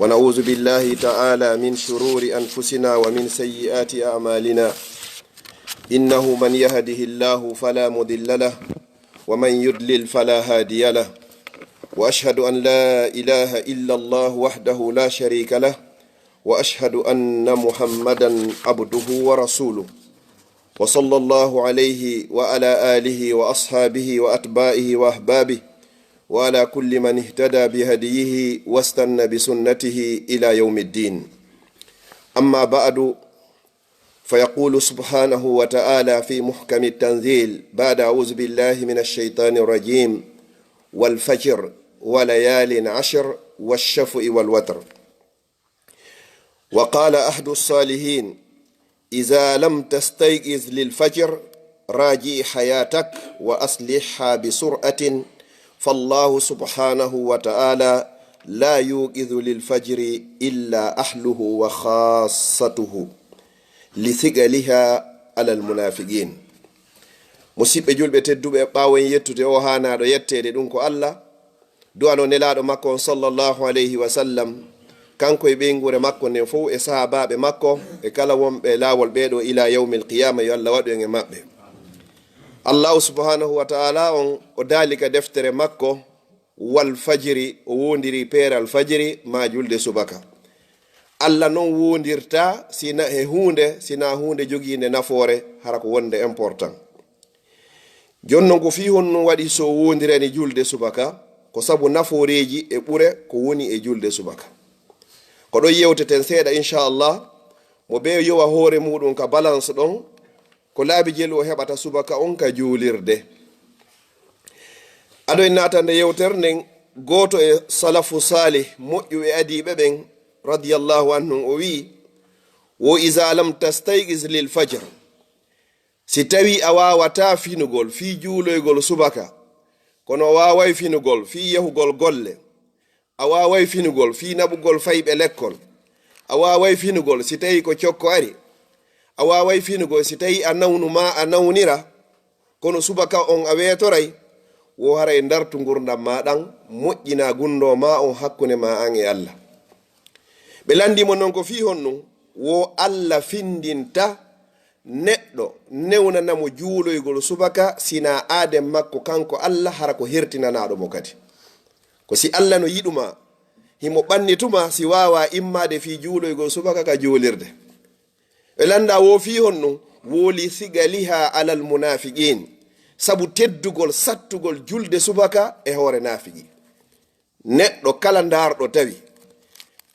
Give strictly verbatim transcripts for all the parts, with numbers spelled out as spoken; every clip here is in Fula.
ونعوذ بالله تعالى من شرور أنفسنا ومن سيئات أعمالنا. إنه من يهده الله فلا مضل له، ومن يضلل فلا هادي له. وأشهد أن لا إله إلا الله وحده لا شريك له، وأشهد أن محمدا عبده ورسوله. وصلى الله عليه وعلى آله وأصحابه وأتباعه وأحبابه وعلى كل من اهتدى بهديه واستن بسنته إلى يوم الدين. أما بعد، فيقول سبحانه وتعالى في محكم التنزيل بعد أعوذ بالله من الشيطان الرجيم: والفجر وليال عشر والشفع والوتر. وقال أحد الصالحين: إذا لم تستيقظ للفجر راجع حياتك وأصلحها بسرعة، فالله سبحانه وتعالى لا يوقظ للفجر إلا أهله وخاصته لثقلها على المنافقين. Musidɓe julɓe tedduɓe, ɓaawo en yettude o haanaaɗo yetteede, ɗum ko Allah, du'ano nelaaɗo makko on sallallahu alayhi wa sallam, kanko e ɓeynguure makko nden fow, e sahaabaaɓe makko, e kala wonɓe laawol ɓeeɗo ila yawmil qiyaama, yo Allah waɗu en e maɓɓe. Allahu subhanahu wa ta'ala on o daali ka deftere makko, wal fajri, o wondiri peeral fajri, ma julde subaka. Allah non wondirta sina he huunde, sina huunde jogiinde nafoore, hara ko wonde important. Jooni non, ko fii honɗum waɗi so o wondirani julde subaka? Ko sabu nafooreeji e ɓure ko woni e julde subaka. Ko ɗon yewteten seeɗa, inchallah. Mo bee yowa hoore muuɗum ka balance ɗon, ko laabi jelu o heɓata subaka on ka juulirde. Ado en naatande yewtere nden, gooto e salafu saalih, moƴƴuɓe adiiɓe ɓen, radiyallahu anhum, o wi'i: "Wo iza lam tastayqiz lil fajr." Si tawii a waawataa finugol fii juuloygol subaka, kono a waaway finugol fii yahugol golle, a waaway finugol fii naɓugol fayɓe lekkol, a waaway finugol si tawii ko cokko ari, a waaway finugol si tawii a nawnu maa a nawnira, kono subaka on a weetoray, wo haray ndartu ngurndan maa ɗan, moƴƴinaa gunndoo maa on hakkunde maa an e Allah. Ɓe lanndii mo non ko fii honɗum, wo Allah findinta neɗɗo newnana mo juuloygol subaka, sinaa aaden makko kanko Allah, hara ko hertinanaaɗo mo kadi. Ko si Allah no yiɗu maa, himo ɓannitu maa si waawaa immaade fii juuloygol subaka ka juulirde. Ɓe lanndaa wo fii honɗum, wo li sigaliha alal munafiqin, sabu teddugol sattugol julde subaka e hoore naafigi. Neɗɗo kala ndaarɗo tawi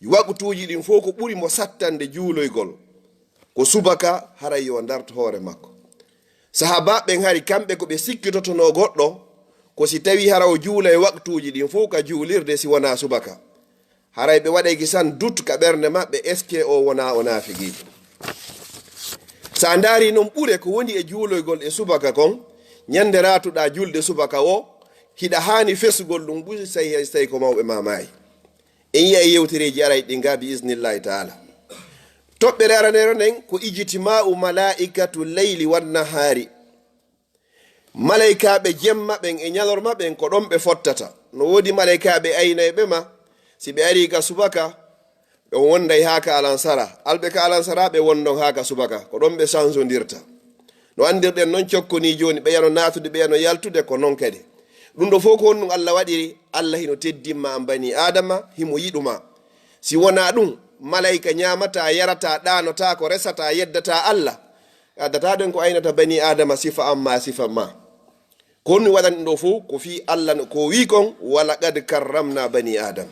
waqtuuji ɗin fow ko ɓuri mo sattande juuloygol ko subaka, haray yo ndarto hoore makko. Sahaabaaɓe ɓen hari kamɓe ko ɓe sikkitotonoo goɗɗo, ko si tawii hara o juulay waqtuuji ɗin fow ka juulirde si wonaa subaka. Haray ɓe waɗay kisan doute ka ɓernde maɓɓe, est-ce que o wonaa o naafiqiijo? Si a ndaarii non ɓure ko woni e juuloygol e subaka kon, ñande raatuɗaa julde subaka o, hiɗa haani fesugol ɗum ɓuri, say hay, say ko mawɓe maa maayi. En yi'ay yewtereeji aray ɗin ga bi iznillahi taala. Toɓɓere aranere nden ko ijtima'u malaa'ikatu layli wan nahaari. Malaykaaɓe jemma ɓen e ñalorma ɓen ko ɗon ɓe fottata. No woodi malaykaaɓe aynayɓe ma, si ɓe arii ka subaka, ɓe wonday haa ka alansara. Alɓe ka alansara, ɓe wondon haa ka subaka. Ko ɗon ɓe sanzondirta. No anndirɗen non cokkoni jooni, ɓeya no naatude, ɓeya no yaltude, ko non kadi. Ɗum ɗo fow ko honɗum Allah waɗiri? Allah hino teddin ma an banii Aadama, himo yiɗu ma. Si wonaa ɗum, malayka ñaamataa, yarataa, ɗaanotaako, resataa, yeddataa Allah. Addataa ɗen ko aynata banii Aadama sifa an maa sifa maa. Ko honɗum waɗani ɗum ɗo fow? Ko fii Allah no, ko o wi'i kon, "Wa laqad karramna banii Aadam."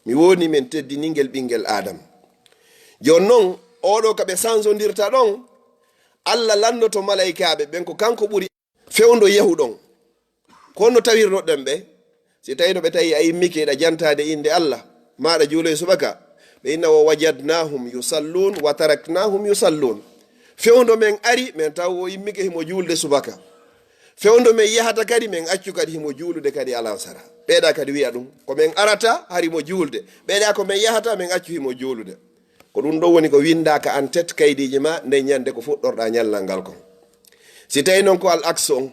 Mi woni men teddiningel ɓingel Aadama. Jooni non, oo ɗoo ka ɓe sanzondirta ɗon, Allah lanndoto malaykaaɓe ɓen ko kanko ɓuri. Fewndo yahuɗon. Ko honno tawirnoɗen ɓe? Si tawii no ɓe tawi a immike hiɗa jantaade innde Allah, maaɗa juuloy subaka, ɓe inna, "Wa wajadnahum yusallun wa taraknahum yusallun." Fewndo men ari, men taw o immike himo juulde subaka. Fewndo men yahata kadi, men accu kadi himo juulude kadi alansara. Ɓeeɗa kadi wi'a ɗum, ko men arata hari mo juulde. Ɓeeɗa ko men yahata, men accu himo juulude. Ko ɗum ɗo woni ko winndaaka en tête kaydiiji ma, nden ñande ko fuɗɗorɗaa ñallal ngal kon. Si tawii non ko al aks on,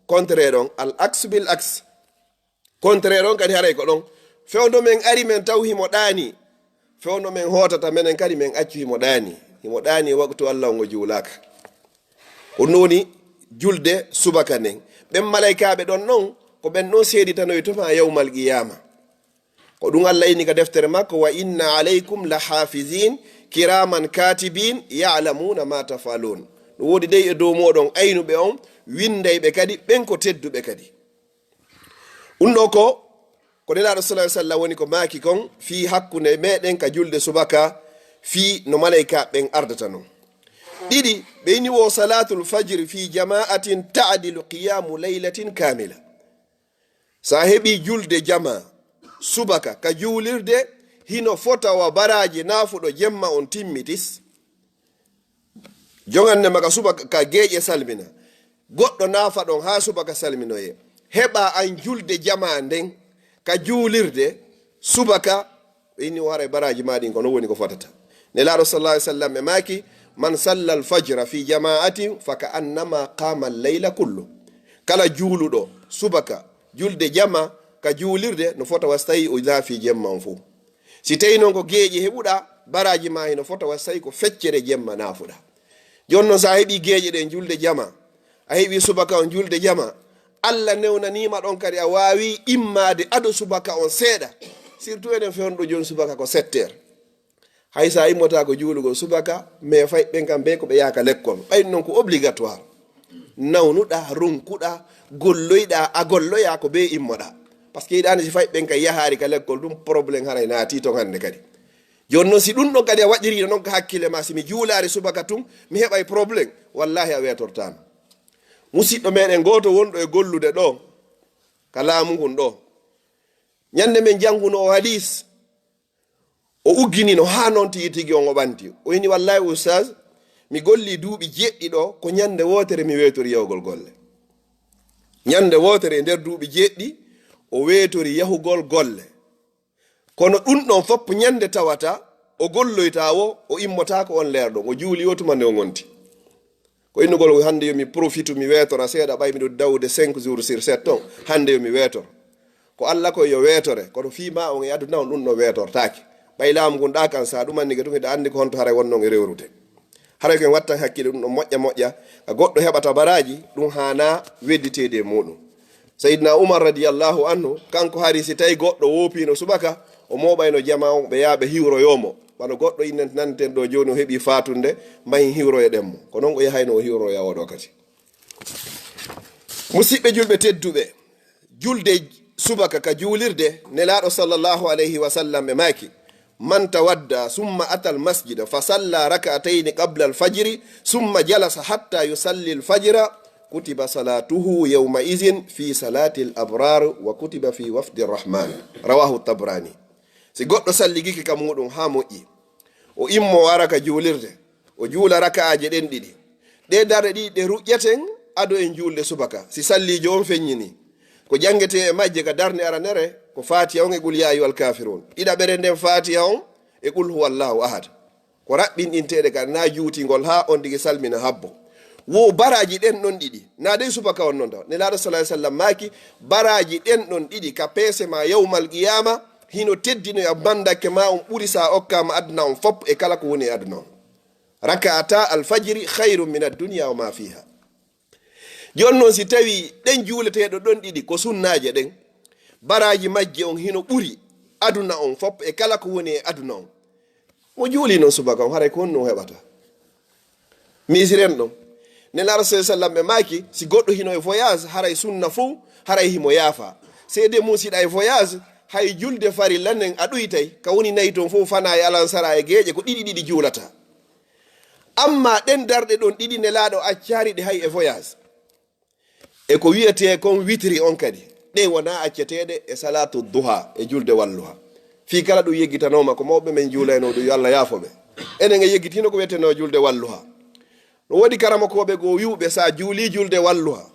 contraire on, al aks bil aks. Contraire on kadi haray ko ɗon. Fewndo men ari men taw himo ɗaani. Fewndo men hootata menen kadi men accu himo ɗaani. Himo ɗaani waktu Allah on o juulaaka. Ko ɗum woni julde subaka nden. Ɓen malaykaaɓe ɗon non, ko ɓen ɗon seeditanoytoma yawmal qiyaama. Ko ɗum Allah inni ka deftere makko, "Wa inna alaykum la hafizin, kiraman katibin, ya'lamuna ma taf'alun." Ɗum woodi dey e dow mooɗon aynuɓe on, winndayɓe kadi, ɓen ko tedduɓe kadi. Ɗum ɗo ko, ko Nelaaɗo sallallahu alaihi wasallam woni ko maaki kon fii hakkunde meɗen ka julde subaka, fii no malaykaaɓe ɓen ardata non. Ɗiɗi, ɓe inni wo salatul fajri fi jama'atin ta'dilu qiyamu laylatin kamila. Sa heɓi julde jama subaka ka juulirde, hino fota wa baraaji naafuɗo jemma on timmitis. Jongannde ma ka subaka ka geeƴe salmina. Goɗɗo naafa ɗon haa subaka salminoye. Heɓa an julde jama nden ka juulirde subaka, inni o haray baraaji ma ɗin ko non woni ko fotata. Nelaaɗo sallallahu alaihi wasallam e maaki, "Man salla al-fajra fi jama'atin fa ka annama qama al-layla kullu." Kala juuluɗo subaka julde jama ka juulirde no fota wa si tawi o naafi jemma on fow. Si tawi non ko geeƴe heɓuɗa, baraaji ma hino fota wa si tawi ko feccere jemma naafuɗa. Jooni non sa heɓi geeƴe ɗen julde jama, a heɓi subaka on julde jama, Allah newnaniima ɗon kadi a waawi immaade ado subaka on seeɗa. Surtout enen fewndo jooni subaka ko sept heures. Hay sa immotaako juulugol subaka, mais fay ɓen kam be ko ɓe yaaka lekkol. Ɓay non ko obligatoire. Nawnuɗa, runkuɗa, golloyɗa, a golloya ko be immoɗa. Parce que yiɗaani si fay ɓen kay yahaari ka lekkol ɗum problème haray naati ton hannde kadi. Jooni non si ɗum ɗon kadi a waɗiri non ka hakkille ma, si mi juulaari subaka tun, mi heɓay problème. Wallahi a weetortaama. Musiɗɗo meɗen gooto wonɗo e gollude ɗo, ka laamu ngun ɗo. Ñande men jannguno o hadis, o ugginino haa non tigi tigi on o ɓanti. O inni, "Wallahi, ustaz, mi golli duuɓi jeɗɗi ɗo, ko ñande wootere mi weetori yahugol golle." Ñande wootere e nder duuɓi jeɗɗi, o weetori yahugol golle. Kono ɗum ɗon fof ñande tawata o golloyta wo, o immotaako on leer ɗon. O juuli o tuma nde o ngonti. Ko innugol hannde yo mi profitu, mi weetora seeɗa, ɓay miɗo dawude cinq jours sur sept on. Hannde yo mi weetor. Ko Allah ko yo weetore, kono fii ma on e aduna on ɗum ɗo weetortaake. Ɓay laamu ngun ɗa kan sa ɗumannike tun, hiɗa anndi ko honto haray wonnon e rewrude. Haray ko en wattan hakkille ɗum ɗo moƴƴa moƴƴa, ka goɗɗo heɓata baraaji, ɗum haana wedditeede e muɗum. Sayyidina Umar radiyallahu anhu, kanko hari si tawi goɗɗo woopino subaka, o mooɓayno jama on, ɓe yaa ɓe hiwroyo mo. Wano goɗɗo innen nanten ɗo jooni o heɓi faatunde, mahi hiwroyo ɗen mo. Ko non o yahayno o hiwroya oɗo kadi. Musiɓɓe julɓe tedduɓe, julde subaka ka juulirde, Nelaaɗo sallallahu alayhi wa sallam ɓe maaki, "Man tawadda summa atal masjida fa salla rak'atayni qabla al fajri summa jalasa hatta yusalli al fajra kutiba salatuhu yawma izin fi salati al abrar wa kutiba fi wafdi rahman." Rawahu Tabrani. Si goɗɗo salligike ka muɗum haa moƴƴi, o immo o ara ka juulirde, o juula raka'aaje ɗen ɗiɗi. Ɗe darɗe ɗiɗi ɗe ruƴƴeten ado en juulde subaka. Si salliijo on feññini, ko janngetee e majje ka darnde aranere, ko Faatiha on e Qul yaa ayyuhal kaafiruun. Ɗiɗaɓere nden Faatiha on e Qul huwallaahu ahad. Ko raɓɓinɗinteeɗe ka na juutingol haa on tigi salmina habbo. Wo baraaji ɗen ɗon ɗiɗi. Na dey subaka on non taw. Nelaaɗo sallallahu alaihi wasallam maaki, baraaji ɗen ɗon ɗiɗi ka peese ma yawmal qiyaama, hino teddinoya bandakke ma on ɓuri sa okkaama aduna on fop e kala ko woni e aduna on. Raka'ata al-fajri khayrun min ad-dunya wa ma fiha. Jooni non si tawi ɗen juuleteeɗo ɗon ɗiɗi ko sunnaaje ɗen, baraaji majje on hino ɓuri aduna on fop e kala ko woni e aduna on. Mo juuli non subaka on, haray ko honno o heɓata? Misiren ɗon. Nelaaɗo sallallahu alaihi wasallam ɓe maaki, si goɗɗo hino e voyage, haray sunna fow, haray himo yaafa. Seede mum si ɗa e voyage, hay julde farilla nden a ɗuytay, ka woni nayi ton fow fana e alansara e geeƴe, ko ɗiɗi ɗiɗi juulata. Amma ɗen darɗe ɗon ɗiɗi Nelaaɗo accaari ɗe hay e voyage. E ko wi'etee kon witiri on kadi, ɗe wona acceteeɗe e salatu duha e julde walluha. Fii kala ɗum yeggitanooma ko mawɓe men juulayno ɗum, yo Allah yaafo ɓe. Enen e yeggitino ko wi'etenoo julde walluha. No woodi karamokooɓe goo wi'uɓe sa juuli julde walluha,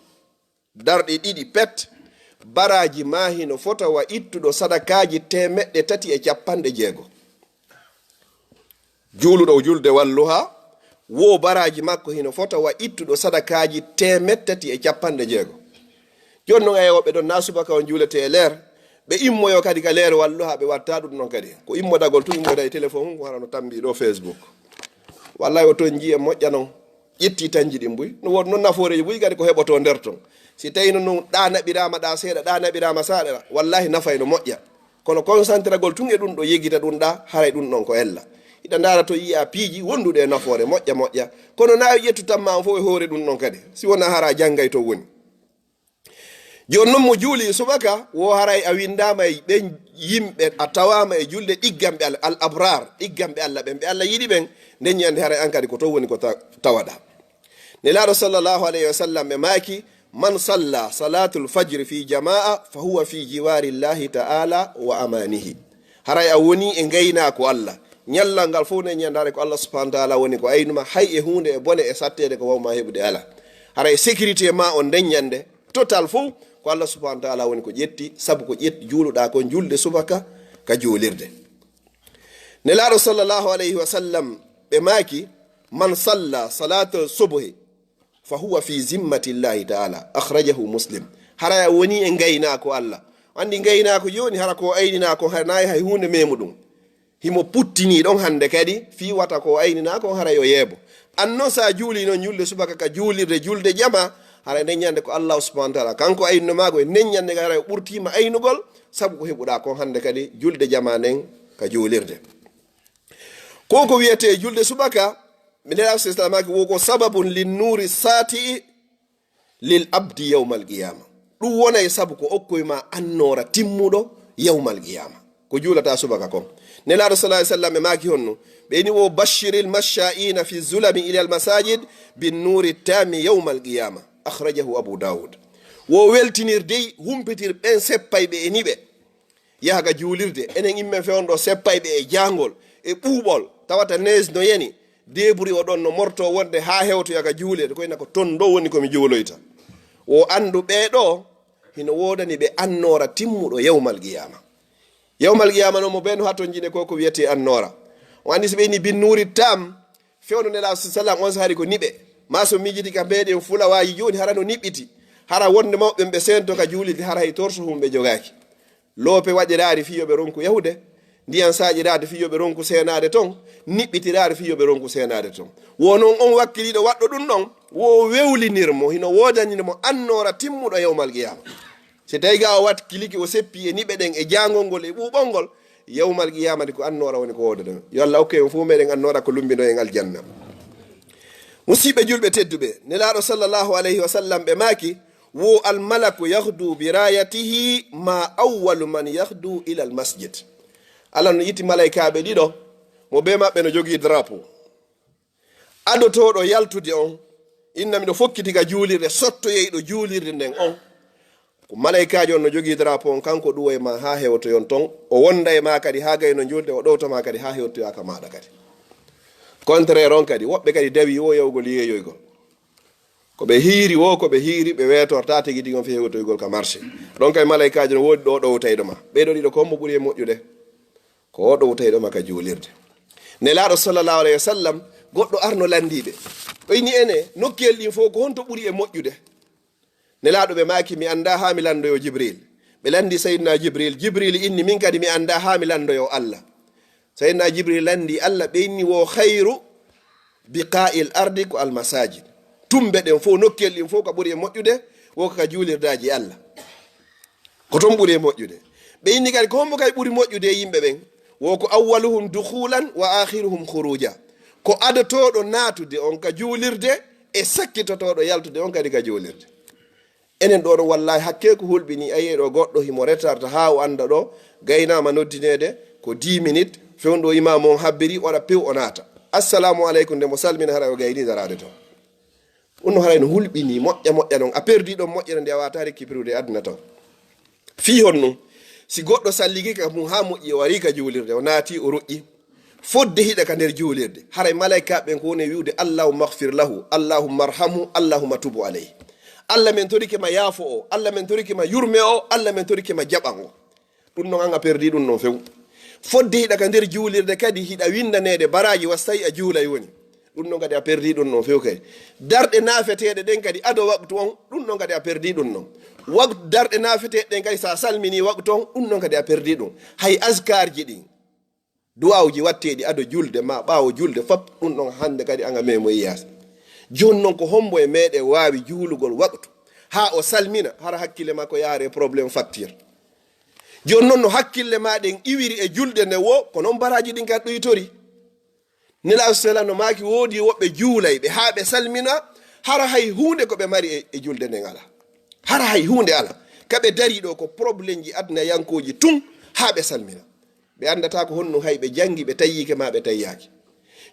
darɗe ɗiɗi pet, baraaji ma hino fota wa ittuɗo sadakaaji teemeɗɗe tati e capanɗe jeego. Juuluɗo julde walluha, wo baraaji makko hino fota wa ittuɗo sadakaaji teemettati e capanɗe jeego. Jooni non, aywa, ɓe ɗon na subaka on juulete e leer, Ɓe immoyo kadi ka leerowal ɗo, haa ɓe watta ɗum ɗon kadi. Ko immodagol tun, immoda e téléphone, ko hara no tambi ɗo Facebook. Wallahi, o toon jiye moƴƴa non. Ƴetti tanji ɗin buy. No woodi noon nafooreeji buy kadi ko heɓoto nder ton. Si tawino non ɗa naɓiraama ɗa seeɗa, ɗa naɓiraama saɗa, wallahi nafay no moƴƴa. Kono concentragol tun e ɗum ɗo, yegita ɗum ɗa, haray ɗum ɗon ko ella. Hiɗa ndaara to yiya piiji wonduɗe e nafoore moƴƴa moƴƴa. Kono na ƴettu tamma on fof e hoore ɗum ɗon kadi. Si wona hara janngay to woni. Jooni non mo juuli subaka, wo haray a winndaama e ɓen yimɓe, a tawaama e julde ɗigganɓe Alla, al abrar, ɗigganɓe Alla ɓen, ɓe Alla yiɗi ɓen, nden ñande haray an kadi ko ton woni ko ta-, tawaɗa. Nelaaɗo sallallahu alayhi wa sallam ɓe maaki, "Man salla salatul fajri fi jamaa, fa huwa fi jiwari Llahi ta'ala wa amanihi." Haray a woni e ngaynaako Alla. Ñallal ngal fof nden ñande haray ko Alla subhanahu wa ta'ala woni ko aynuma, hay e huunde e bone e satteede ko wawma heɓude ala. Haray sécurité ma on nden ñande, total fof, ko Alla subhanahu wa ta'ala woni ko ƴetti, sabu ko ƴetti juuluɗa kon julde subaka ka juulirde. Nelaaɗo sallallahu alayhi wa sallam ɓe maaki, "Man salla salata subhi, fa huwa fi zimmati Llahi ta'ala." Akhrajahu Muslim. Haray a woni e ngaynaako Alla. Andi ngaynaako jooni, hara ko aynina ko, hara nayi hay huunde memu ɗum. Himo puttini ɗon hande kadi, fii wata ko aynina ko, haray o yeebo. An non sa juuli non julde subaka ka juulirde, julde jama, haray nden ñande ko Allahu subhanahu wa ta'ala kanko aynuma ko, e nden ñande haray o ɓurtima aynugol, sabu ko heɓuɗa kon hande kadi julde jama nden ka juulirde. Ko ko wiyete julde subaka, mi Nelaaɗo sallallahu alayhi wa sallam maaki, wo ko sababun lin nuri sati lil abdi yawmal qiyama. Ɗum wonay sabu ko okkoy ma annoora timmuɗo yawmal qiyama. Ko juulata subaka kon. Nelaaɗo sallallahu alayhi wa sallam ɓe maaki honno? Ɓe ni, "Wo bashiril masha'ina fi zulami ilal masajid bin nuri tami yawmal qiyama." Akhrajahu Abu Dawud. Wo weltinir dey humpitir ɓen seppay ɓe e niɓe. Yaha ka juulirde. Enen immen fewndo seppay ɓe e jaangol, e ɓuuɓol, tawata nees no yani. Deburi o ɗon no morto wonde haa hewtoya ka juulirde. Koy na ko ton ɗo woni ko mi juuloyta. Wo anndu ɓee ɗo, hino woodani ɓe annoora timmuɗo yawmal qiyama. Yawmal qiyama no mo ɓen haton jine ko ko wiyete annoora. O anndi si ɓe ni bin nuri tam, fewndo Nelaaɗo sallam on sahari ko niɓe. Ma so miijiti ka mbeɗen fulawaaji jooni hara no niɓɓiti. Hara wonde mawɓe ɓe seento ka juulirde hara hay torso hum ɓe jogaaki. Loope waɗiraade fii yo ɓe ronku yahude, ndiyan saaƴiraade fii yo ɓe ronku seenaade ton, niɓɓitiraade fii yo ɓe ronku seenaade ton. Wo non on wakkiliiɗo waɗɗo ɗum ɗon, wo wewlinir mo, hino woodanir mo annoora timmuɗo yawmal qiyaama. Si tawi ga o wakkilike, o seppi e niɓe ɗen, e jaangol ngol, e ɓuuɓol ngol, yawmal qiyaama di ko annoora woni ko woodata. Yo Allah okku en fuu meɗen annoora ko lumbino en aljanna. Musiɓɓe julɓe tedduɓe, Nelaaɗo sallallahu alayhi wa sallam ɓe maaki, wo almalaku yahdu bi rayatihi ma awwalu man yahdu ila almasjid. Allah no itti malaykaaɓe ɗiɗo, mo bee maɓɓe no jogii drapeau. Adotooɗo yaltude on, inna miɗo fokkiti ka juulirde, sottoyeyɗo juulirde nden on. Ko malaykaajo on no jogii drapeau on, kanko ɗuwoy ma haa hewtoyon ton. O wonda e ma kadi haa gayno julde, o ɗowta ma kadi haa hewtoya ka maaɗa kadi. Contraire on kadi, woɓɓe kadi dawi wo yawgol yeeyoygol. Ko ɓe hiiri wo, ko ɓe hiiri, ɓe weetorta tigi tigi on fii hewtoygol ka marché. Ɗon kay malaykaajo no woodi ɗo ɗowtayɗo ma. Ɓee ɗo ɗiɗo ko hombo ɓuri e moƴƴude? Ko o ɗowtayɗo ma ka juulirde. Nelaaɗo sallallahu alayhi wa sallam, goɗɗo arno lanndii ɓe. O inni ene, nokkiyel ɗin fof ko honto ɓuri e moƴƴude? Nelaaɗo ɓe maaki, mi anndaa haa mi lanndoyo Jibril. Ɓe lanndi Sayyidina Jibril. Jibril inni, min kadi mi anndaa haa mi lanndoyo Allah. Sayyidina Jibril lanndi Allah, ɓe inni wo khayru biqa'il ardi ko almasajid. Tumbe ɗen fof, nokkiyel ɗin fof ka ɓuri e moƴƴude, wo ka juulirdaaji Allah. Ko ton ɓuri e moƴƴude. Ɓe inni kadi ko hombo kay ɓuri moƴƴude e yimɓe ɓen? Wo ko awwaluhum dukhulan wa akhiruhum khuruja. Ko adotooɗo naatude on ka juulirde e sakkitotooɗo yaltude on kadi ka juulirde. Enen ɗo ɗo wallahi hakke ko hulɓini, a yi'ay ɗo goɗɗo himo retarta haa o annda ɗo gaynaama noddineede ko dix minutes, fewndo imaamu on habbiri, waɗa pew o naata. Assalamu aleykum, nde mo salmina haray o gayni daraade ton. Ɗum no haray no hulɓini, moƴƴa moƴƴa non. A perdi ɗon moƴƴere nde a waata récupérude e aduna taw. Fii honno? Si goɗɗo salligi ka mum haa moƴƴi, o ari ka juulirde, o naati, o roƴƴi. Fodde hiɗa ka nder juulirde, haray malaykaaɓe ɓen ko woni e wi'ude, "Allahumma ighfir lahu, Allahumma arhamhu, Allahumma tubu alayhi." Allah, men torike ma yaafo o, Allah, men torike ma yurme o, Allah, men torike ma jaɓan o. Ɗum non an a perdi ɗum non few. Fodde hiɗa ka nder juulirde kadi hiɗa winndaneede baraaji, wa si tawi a juulay woni. Ɗum ɗon kadi a perdii ɗum ɗon few kay. Darɗe naafeteeɗe ɗen kadi ado waqtu on, ɗum ɗon kadi a perdii ɗum ɗon. Waqtu, darɗe naafeteeɗe ɗen kadi, so a salminii waqtu on, ɗum ɗon kadi a perdii ɗum. Hay askarji ɗin, du'aawuji watteeɗi ado julde maa ɓaawo julde, fop ɗum ɗon hannde kadi an a memoyii yaasi. Jooni non, ko hombo e meɗen waawi juulugol waqtu haa o salmina, hara hakkille makko yaare e problème facture? Jooni non, no hakkille maa ɗen iwiri e julde nden woo, ko non baraaji ɗin kadi ɗuytori. Nelaaɗo sala no maaki, woodi woɓɓe juulayɓe haa ɓe salmina, hara hay huunde ko ɓe mari e, e julde nden alaa. Hara hay huunde alaa. Ka ɓe darii ɗoo ko problemji adunayankooji tun haa ɓe salmina. Ɓe anndataa ko honɗum, hay ɓe janngi, ɓe tayyiike maa ɓe tayyaaki.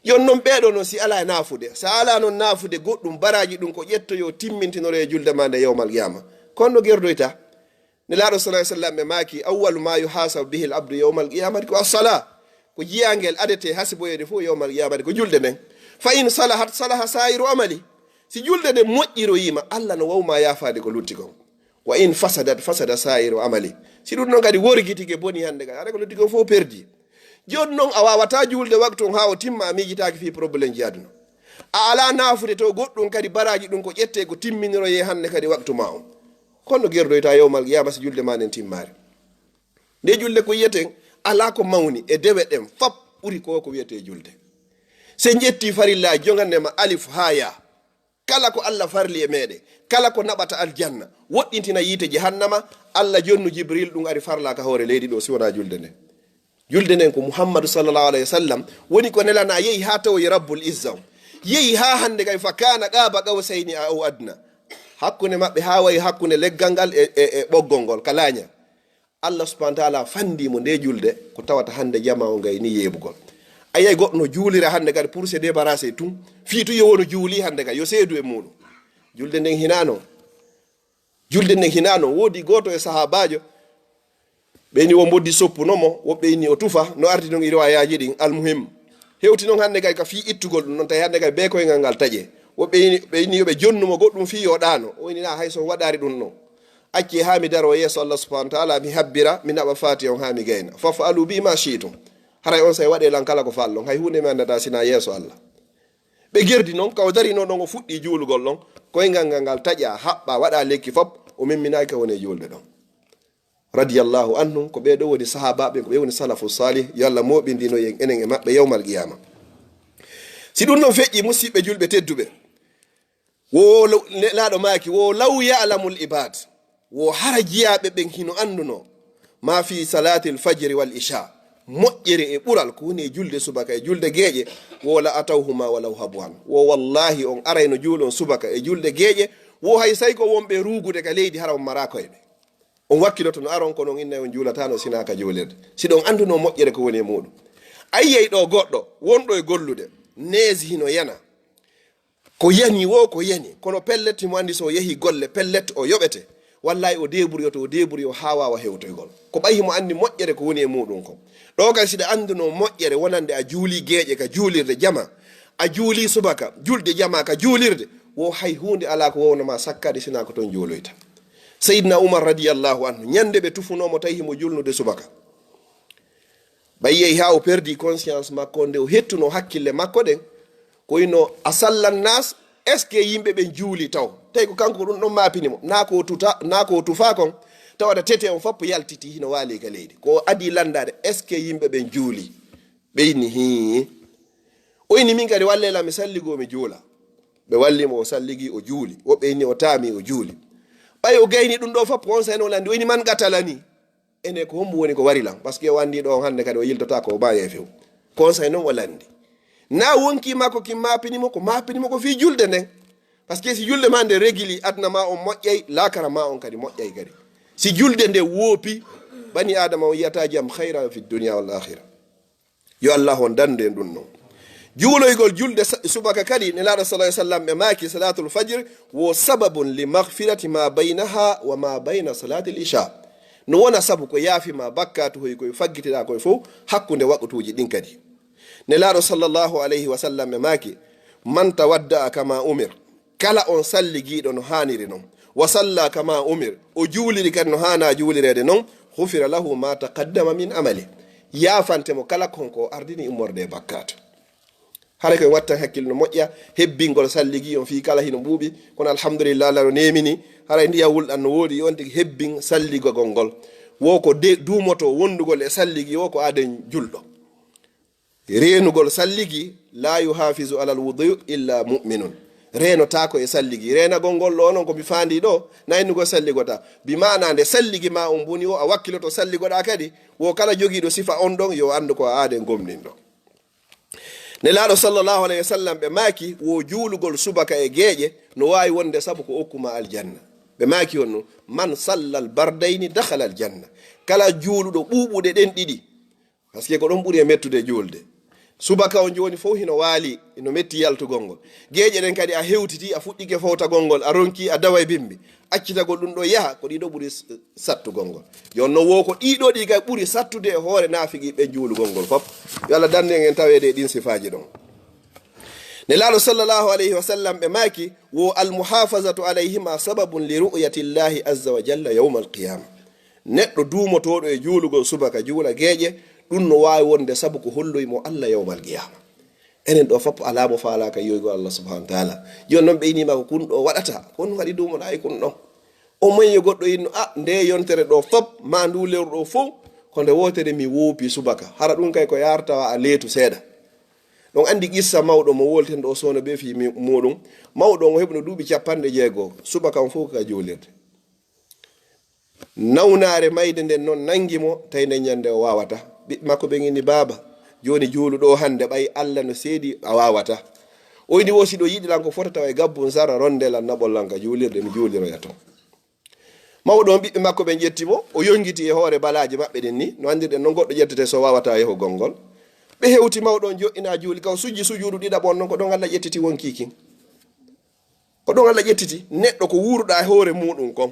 Jooni non ɓee ɗoo non, si alaa e naafude, so alaa non naafude goɗɗum, baraaji ɗum ko ƴettoyoo timmintinoree e julde maa nde yawmal qiyaama. Ko honno gerdoyta? Nelaaɗo sallallahu alaihi wasallam ɓe maaki, "Awwalu ma yuhasabu bihi al-abdu yawmal qiyamati ko as-sala." Ko jiyaangel adetee hasiboyeede fof yawmal qiyamati ko julde nden. "Fa in salahat, salaha sa'iru amali." Si julde nden moƴƴiroyiima, Allah no waawi ma yaafaade ko lutti kon. "Wa in fasadat, fasada sa'iru amali." Si ɗum ɗon kadi worgitike, boni hannde kadi, hara ko lutti kon fof perdi. Jooni non, a waawataa juulde waktu on haa o timma, a miijitaaki fii problème ji aduna. A alaa naafude to goɗɗum kadi, baraaji ɗum ko ƴettee, ko timminiroyee hannde kadi waktu maa on. Kono gerdoyta yawmal qiyaama si julde maa nden timmaare. Nde julde ko yiyeten, alaa ko mawni e dewe ɗen fop ɓuri ko ko wiyetee julde. Se en ƴetti farillaaji, jogande ma alif haa yaa. Kala ko Allah farli e meɗen, kala ko naɓata aljanna, woɗɗintina yiite jahannama, Allah jonnu Jibril ɗum ari farla ka hoore leydi ɗo si wonaa julde nden. Julde nden ko Muhammadu sallallahu alaihi wasallam woni ko nelana, yehi haa tawoyi Rabbul Izza on. Yehi haa hannde kay, fa kana qaba qawsayni aw adna. Hakkunde maɓɓe haa wayi hakkunde leggal ngal e, e, e ɓoggol ngol ka laaña. Allah subhanahu wa ta'ala fandi mo nde julde, ko tawata hannde jamaa on gayni yeebugol. A yiyay goɗɗo no juulira hannde kadi pour se débarrasser tun, fii tun yo wonu juuli hannde kadi, yo seedu e muɗum. Julde nden hinaa non. Julde nden hinaa non. Woodi gooto e sahaabaajo, ɓe ni o mboddi soppuno mo, woɓɓe inni o tufa, no ardi non e riwaayaaji ɗin, almuhim. Hewti non hannde kay ka fii ittugol ɗum non, tawi hannde kay bee koyngal ngal taƴe. Woɓɓe ini, ɓe inni yo ɓe jonnu mo goɗɗum fii yo ɗaano. O inni na hay so waɗaari ɗum non. Acce haa mi daro yeeso Allah subhanahu wa ta'ala, mi habbira, mi naɓa faati on haa mi gayna. Faf'alu bi ma shi'tum. Haray on say waɗe lan kala ko fallon. Hay huunde mi anndataa sinaa yeeso Allah. Ɓe gerdi non, ka o darino ɗon, o fuɗɗi juulugol ɗon. Koyngal ngal ngal taƴa, haɓɓa, waɗa lekki fop, o memminaaki ka woni e juulde ɗon. Radiyallahu anhum, ko ɓee ɗoo woni sahaabaaɓe, ko ɓe woni salafu salih, yo Allah mooɓindino en enen e maɓɓe yawmal qiyaama. Si ɗum ɗon feƴƴi, musiɓɓe julɓe tedduɓe, wo law-, nelaaɗo maaki, wo law ya'lamul ibad, wo hara jiyaaɓe ɓen hino anndunoo, ma fi salatil fajri wal isha, moƴƴere e ɓural ko woni e julde subaka e julde geeƴe, wo la atawhuma walaw habwan, wo wallahi on arayno juulon subaka e julde geeƴe, wo hay say ko wonɓe ruugude ka leydi hara on maraa koyɗe. On wakkiloto no aron, kono on innay on juulataano sinaa ka juulirde. Si ɗon annduno moƴƴere ko woni e muuɗum. A yiyay ɗo goɗɗo wonɗo e gollude, neesi hino yana. Ko yani wo, ko yani. Kono pellet himo anndi so o yehi golle, pellet o yoɓete. Wallay o deeburyoto, o deeburyo haa waawa hewtoygol. Ko ɓay himo anndi moƴƴere ko woni e muuɗum kon. Ɗo kay si ɗa annduno moƴƴere wonande a juuli geeƴe ka juulirde jama, a juuli subaka, julde jama ka juulirde, wo hay huunde alaa ko wowno ma sakkade sinaa ko ton juuloyta. Seydina Umar radiyallahu anhu, ñande ɓe tufunoo mo tawi himo julnude subaka. Ɓay yehi haa o perdi conscience makko, nde o hettuno hakkille makko ɗen, ko ino a sallan nas, est-ce que yimɓe ɓen juuli taw? Tawi ko kanko ko ɗum ɗon maapini mo. Naa ko o tuta, naa ko o tufa kon, tawa da tete on fop yaltiti hino waali ka leydi. Ko o adi landaade, est-ce que yimɓe ɓen juuli? Ɓe inni, hii. O inni, min kadi wallee lan mi salligoo mi juula. Ɓe walli mo, o salligi, o juuli. Woɓɓe inni o taami, o juuli. Ɓay o gayni ɗum ɗo fop, on sen o landi, o inni, man qatalani? Ene ko hombo woni ko wari lan? Parce que o anndi ɗo on hannde kadi o yiltotaako, o maayay few. Conseil non o lanndi. Na wonki makko kin maapini mo, ko maapini mo ko fii julde nden. Parce que si julde ma nde regili, aduna ma on moƴƴay, laakara ma on kadi moƴƴay kadi. Si julde nde woopi, bani Adama on yiyata jam, khayran fi dunya wal akhira. Yo Allah on dande en ɗum non. Juuloygol julde sa-, subaka kadi, Nelaaɗo sallallahu alaihi wasallam ɓe maaki, salatul fajr wo sababun li maghfirati ma baynaha wa ma bayna salatil isha. No wona sabu ko yaafi ma bakkaatu hoy koy faggitiɗa koy fow hakkunde waqtuuji ɗin kadi. Nelaaɗo sallallahu alaihi wasallam ɓe maaki, man tawadda'a kama umir. Kala on salligiiɗo no haaniri non, wa salla kama umir, o juuliri kadi no haana juulireede non, ghufira lahu ma taqaddama min amali, yaafante mo kala kon ko o ardini immorde e bakkaatu. Haray koye wattan hakkille no moƴƴa, hebbingol salligi on fii kala hino ɓuuɓi, kono alhamdulillah, Allah no neemini, haray ndiyam wulɗam no woodi, on tigi hebbin salligagol ngol. Wo ko de duumoto wondugol e salligi wo ko aaden julɗo. Reenugol salligi, la yuhafizu alal wudu illa mu'minun. Reenotaako e salligi. Reenagol ngol ɗo non ko mi faandi ɗo, na innugol salligoɗaa. Bi maana nde salligi ma on boni o, a wakkiloto salligoɗaa kadi, wo kala jogiiɗo sifa on ɗon, yo anndu ko aaden gomɗinɗo. Nelaaɗo sallallahu alayhi wa sallam ɓe maaki, wo juulugol subaka e geeƴe, no waawi wonde sabu ko okkuma aljanna. Ɓe maaki on no, man sallal bardayni dakhala aljanna. Kala juuluɗo ɓuuɓuɗe ɗen ɗiɗi, parce que ko ɗon ɓuri e mettude juulde. Subaka on jooni fof hino waali, hino metti yaltugol ngol. Geeƴe ɗen kadi a hewtiti, a fuɗɗike fowtagol ngol, a ronki, a dawa e bimbi. Accitagol ɗum ɗo yaha, ko ɗiɗo ɓuri s-, sattugol ngol. Jooni non wo ko ɗiɗo ɗi kay ɓuri sattude e hoore naafiqi ɓen juulugol ngol fof. Yo Allah dandu en en taweede e ɗin sifaaji ɗon. Nelaaɗo sallallahu alayhi wa sallam ɓe maaki, wo al muhafazatu alayhima sababun li ru'yatillahi azza wa jalla yawmal qiyama. Neɗɗo duumotooɗo e juulugol subaka juula geeƴe, ɗum no waawi wonde sabu ko holloyi mo Allah yawmal qiyama. Enen ɗo fof alaa mo faalaaka yi'oygol Allah subhanahu wa taala. Jooni non ɓe inii ma ko kun ɗo waɗata, ko on waɗi duumoɗaa e kun ɗon. O mayi yo goɗɗo inno, a, nde yontere ɗo fof, ma ndu lewru ɗo fof, ko nde wootere mi woopi subaka. Hara ɗum kay ko yaarta wa a leetu seeɗa. Ɗon anndi qissa mawɗo mo wolten ɗo soono ɓe fii mi-, muɗum. Mawɗo on o heɓno duuɓi capanɗe jeego, subaka on fof ka juulirde. Nawnaare mayde nden non nangi mo, tawi nden ñande o waawata. Ɓiɓɓe makko ɓen inni, "Baaba, jooni juulu ɗo hannde, ɓay Allah no seedi a waawata." O inni, "Wo si ɗo yiɗi lan ko fota tawa e gabbun sara, ronde lan naɓol lan ka juulirde, mi juuliroya ton." Mawɗo on ɓiɓɓe makko ɓen ƴetti mo, o yongiti e hoore balaaje maɓɓe ɗen ni, no anndirɗen non goɗɗo ƴettete so waawata yahugol ngol. Ɓe hewti mawɗo on joɗɗina juuli, ka o sujji sujuudu ɗiɗaɓo on non ko ɗon Allah ƴettiti wonki kin. Ko ɗon Allah ƴettiti neɗɗo ko wuuruɗaa e hoore muɗum kon.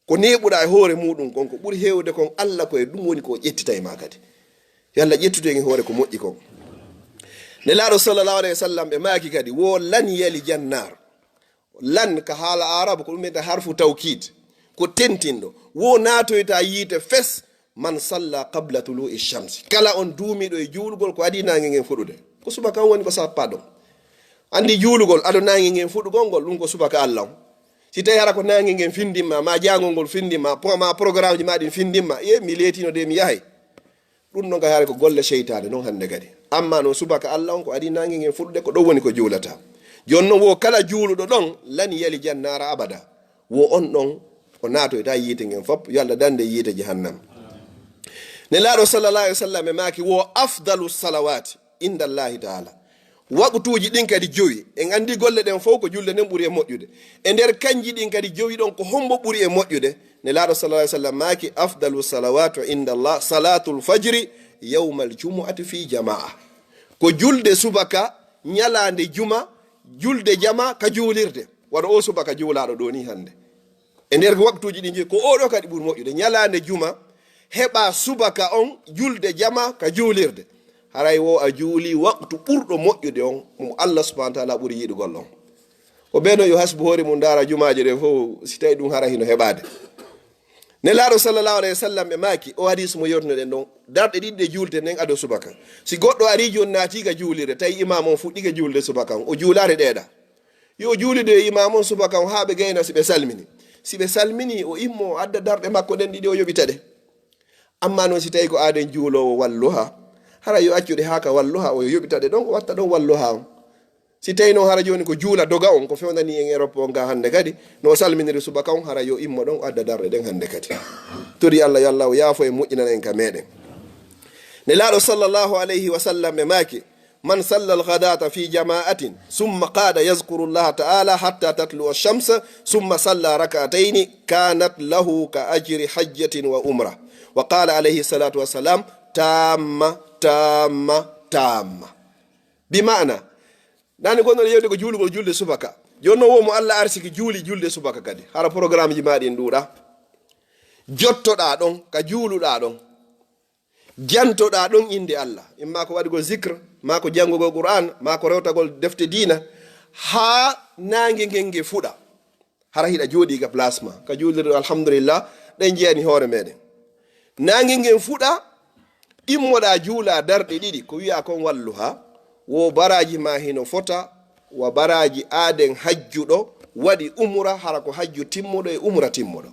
Ko neeɓuɗaa e hoore muɗum kon, ko ɓuri heewde kon Allah ko e ɗum woni ko o ƴettita e maa kadi. Yo Allah ƴettude en e hoore ko moƴƴi kon. Nelaaɗo sallallahu alayhi wa sallam ɓe maaki kadi, wo lan yalija nnaar. Lan ka haala Aarabu ko ɗum wiyata harfu tawkiid. Ko tentinɗo. Wo naatoyta yiite fes man salla qabla tulu'i shamsi. Kala on duumiiɗo e juulugol ko adii naange ngen fuɗude. Ko subaka on woni ko sappa ɗon. Anndi juulugol ado naange ngen fuɗugol ngol, ɗum ko subaka Allah on. Si tawi hara ko naange ngen findimma, ma jaangol ngol findimma, po-, ma programme ji ma ɗin findimma, ye mi leetino de mi yahay. Ɗum non kay hara ko golle seytaane non hannde kadi. Amma non subaka Allah on ko adii naange ngen fuɗude ko ɗon woni ko juulata. Jooni non wo kala juuluɗo ɗon lan yalija nnaara abada. Wo on ɗon o naatoyta yiite ngen fof, yo Allah dande yiite jahannam. Nelaaɗo sallallahu alaihi wa sallam e maaki wo afdalu salawati inda Allahi taala. Waqtuuji ɗin kadi jowi. En anndi golle ɗen fof ko julde nden ɓuri e moƴƴude. E nder kanji ɗin kadi jowi ɗon ko hombo ɓuri e moƴƴude? Nelaaɗo sallallahu alaihi wa sallam maaki afdalu salawatu inda Allah salatul fajri yawmal jumu'ati fi jamaa. Ko julde subaka ñalaande juma, julde jama ka juulirde. Wano o subaka juulaaɗo ɗo ni hannde. E nder waqtuuji ɗi jowi, ko oɗo kadi ɓuri moƴƴude. Ñalaande juma, heɓa subaka on julde jama ka juulirde. Haray wo a juuli waqtu ɓurɗo moƴƴude on, mo Allah subhanahu wa taala ɓuri yiɗugol on. Ko ɓe no yo hasbu hoore mum ndaara jumaaje ɗen fof, si tawi ɗum hara hino heɓaade. Nelaaɗo sallallahu alaihi wa sallam ɓe maaki, o hadis mo yewtunoɗen ɗon, darɗe ɗiɗi ɗe juulten nden ado subaka. Si goɗɗo ari jooni naati ka juulirde, tawi imaam on fuɗɗike juulde subaka on, o juulaare ɗeeɗa. Yo juulido e imaam on subaka on haa ɓe gayna si ɓe salmini. Si ɓe salmini, o immo, o adda darɗe makko ɗen ɗiɗi, o yoɓita ɗe. Amma non si tawi ko aaden juuloowo walluha, hara yo accu ɗe haa ka walluha, o yoɓita ɗe ɗon, o watta ɗon walluha on. Si tawi non hara jooni ko juula doga on, ko fewnani en Europe on ga hannde kadi, no o salminiri subaka on, hara yo immo ɗon, o adda darɗe ɗen hannde kadi. Tori Allah, yo Allah o yaafo en, moƴƴinana en ka meɗen. Nelaaɗo sallallahu alayhi wa sallam ɓe maaki, من صلى الغداة في جماعة ثم قعد يذكر الله تعالى حتى تطلع الشمس ثم صلى ركعتين كانت له كأجر حجة وعمرة. وقال عليه الصلاة والسلام: تامة، تامة، تامة. بمعنى، nani gonno yewde ko juulugol julde subaka. Jooni non wo mo Allah arsiki juuli julde subaka kadi. Hara programme ji ma ɗin ɗuuɗa. Jottoɗa ɗon, ka juuluɗa ɗon. Jantoɗaa ɗon innde Allah, imma ko waɗugol zikr, maa ko janngugol Qur'aan, maa ko rewtagol defte diina, haa naange ngen nge fuɗa. Hara hiɗa jooɗii ka place ma, ka juulirde, alhamdulillah, ɗen jeyani hoore meɗen. Naange ngen fuɗa, immoɗaa juulaa darɗe ɗiɗi, ko wiyaa kon walluha, Wo baraaji ma hino fota wa baraaji aaden hajjuɗo waɗi umura, hara ko hajju timmuɗo e umura timmuɗo.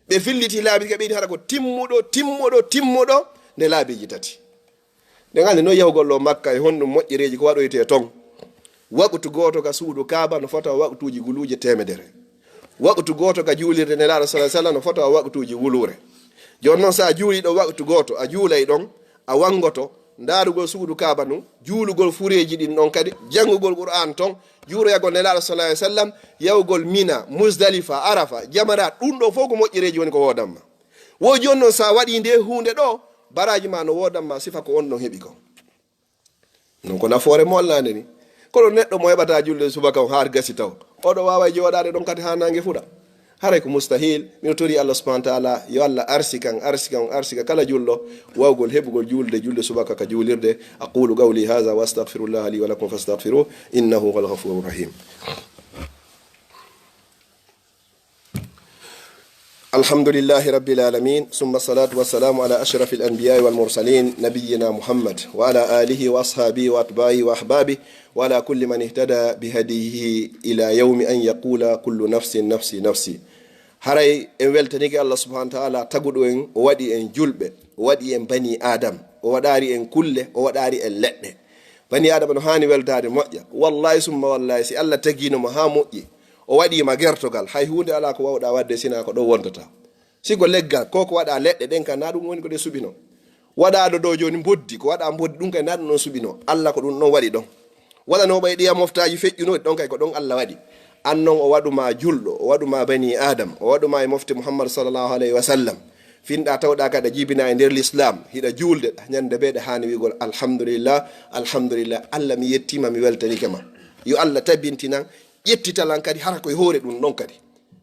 Ɓe filliti laabi ka ɓeydi hara ko timmuɗo, timmuɗo, timmuɗo nde laabiiji tati. Ɗen anndi noon yahugol ɗo Makka e honɗum moƴƴereeji ko waɗoytee ton. Waqtu gooto ka suudu Kaaba no fota waqtuuji guluuje teemedere. Waqtu gooto ka juulirde Nelaaɗo sallallahu alaihi wasallam no fota waqtuuji wuluure. Jooni noon, so a juulii ɗo waqtu gooto, a juulay ɗon, a wanngoto ndaarugol suudu Kaaba ndun, juulugol fureeji ɗin ɗon kadi, janngugol Qur'aan ton, juuroyagol Nelaaɗo sallallahu alaihi wasallam, yahugol Mina, Muzdalifa, Arafa, Jamarat, ɗum ɗo fof ko moƴƴereeji woni ko woodanma. Wo jooni noon, so a waɗii nde huunde ɗo, baraaji ma no woodanma sifa ko on ɗon heɓi kon. Non ko nafoore mo Allah nani. Kono neɗɗo mo heɓata julde subaka on haa gasi taw, oɗo waawa jooɗaade ɗon kadi haa naange fuɗa. Haray ko mustahil. Miɗo tori Allah subhanahu wa ta'ala yo Allah arsika, arsika, arsika kala julɗo wawgol heɓugol julde, julde subaka ka juulirde. أقول قولي هذا وأستغفر الله لي ولكم فاستغفروه إنه هو الغفور الرحيم. الحمد لله رب العالمين، ثم الصلاة والسلام على أشرف الأنبياء والمرسلين نبينا محمد وعلى آله وأصحابه وأتباعه وأحبابه وعلى كل من اهتدى بهديه إلى يوم أن يقول كل نفس نفسي نفسي. Haray en weltanike Allah subhanahu wa ta'ala taguɗo en, o waɗi en julɓe, o waɗi en bani Adam, o waɗaari en kulle, o waɗaari en leɗɗe. Bani Adama no haani weltaade moƴƴa. Wallahi summa wallahi, si Allah tagiino mo haa moƴƴi, o waɗii ma gertogal, hay huunde alaa ko wawɗaa waɗde sinaa ko ɗon wontata. Si ko leggal, ko ko waɗaa leɗɗe ɗen kan, naa ɗum woni ko ɗe suɓinoo. Waɗaaɗo ɗo jooni mboddi, ko waɗaa mboddi ɗum kay, naa ɗum ɗon suɓinoo. Allah ko ɗum ɗon waɗi ɗon. Waɗanooɓe e ɗiya moftaaji feƴƴunooɗi ɗon kay, ko ɗon Allah waɗi. An non o waɗu ma julɗo, o waɗu ma bani Adam, o waɗu ma e mofte Muhammad sallallahu alayhi wa sallam. Finɗa tawɗa kadi a jibina e nder l'islam, hiɗa juulde, ñande be ɗa haani wi'ugol alhamdulillah, alhamdulillah, Allah mi yettima, mi weltanike ma. Yo Allah tabintinan, ƴettitalan kadi hara koye hoore ɗum ɗon kadi.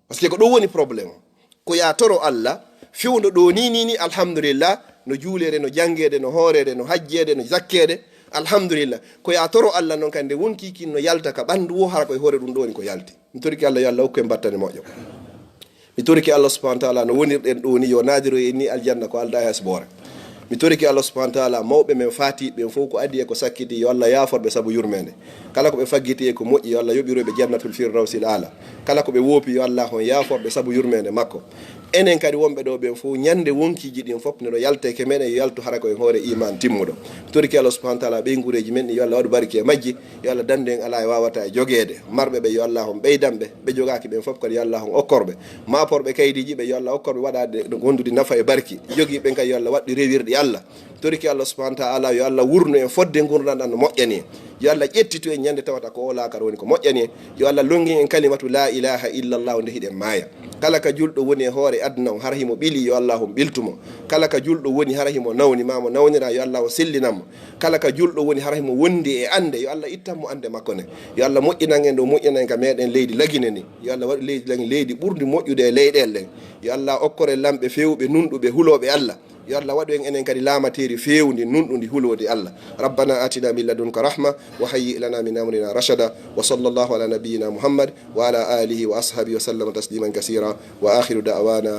Parce que ko ɗum woni problème o. Ko ya toro Allah, fewndo ɗo ni, ni, ni, alhamdulillah, no juulede, no jangede, no hoorede, no hajjede, no zakkede, alhamdulillah. Ko ya toro Allah non kadi nde wonkii kin no yalta ka ɓandu o, hara koye hoore ɗum ɗo woni ko yalti. Mi torike Allah yo Allah hokku en battane moƴƴo. Mi torike Allah subhanahu wa ta'ala no wonirɗen ɗo ni yo naadiro en ni aljanna ko alda e hasboore. Mi torike Allah subhanahu wa ta'ala mawɓe men faatiiɓe ɓen fof ko adii e ko sakkiti yo Allah yaafor ɓe sabu yurmeende. Kala ko ɓe faggiti e ko moƴƴi yo Allah yoɓiroy ɓe jannatul firdawsil aala. Kala ko ɓe woopi yo Allah hon yaafor ɓe sabu yurmeende makko. Enen kadi wonɓe ɗo ɓen fof ñande wonkiiji ɗin fof neɗo yalteke meɗen yo yaltu hara ko e hoore iman timmuɗo. Mi torike Allah subhanahu wa ta'ala ɓeynguureeji men ɗi yo Allah waɗu barke e majji. Yo Allah dandu en alaa e wawata e jogeede. Marɓe ɓe yo Allah on ɓeydan ɓe. Ɓe jogaaki ɓen fof kadi yo Allah on okkor ɓe. Maaporɓe kaydiiji ɓe yo Allah okkor ɓe waɗaade no gondude nafa e barki. Jogiiɓe ɓen kadi yo Allah waɗɗu rewirɗi Allah. Toriki Allah subhanahu wa ta'ala yo Allah wurnu en fodde ngurndan ɗan no moƴƴani en. Yo Allah ƴettitu en ñande tawata ko o laakara woni ko moƴƴani en. Yo Allah longin en kalimatu la ilaha illallah nde hiɗen maaya. Kala ka julɗo woni e hoore aduna on hara himo ɓili yo Allah on ɓiltu mo. Kala ka julɗo woni hara himo nawni ma mo nawnira yo Allah on sellinan mo. Kala ka julɗo woni hara himo wondi e annde, yo Allah ittan mo annde makko nde. Yo Allah moƴƴinan en ɗo moƴƴinan en ka meɗen leydi Lagine ndi. Yo Allah waɗu leydi Lagine leydi ɓurndi moƴƴude e leyɗeele ɗen. Yo Allah okkore lamɓe feewɓe, nunɗuɓe, hulooɓe Allah. Yo Allah waɗu en enen kadi laamateeri feewndi, nunɗundi, huloodi Allah. ربنا آتنا من لدنك رحمة وهيئ لنا من أمرنا رشدا. وصلى الله على نبينا محمد وعلى آله وأصحابه وسلم تسليما كثيرا. وآخر دعوانا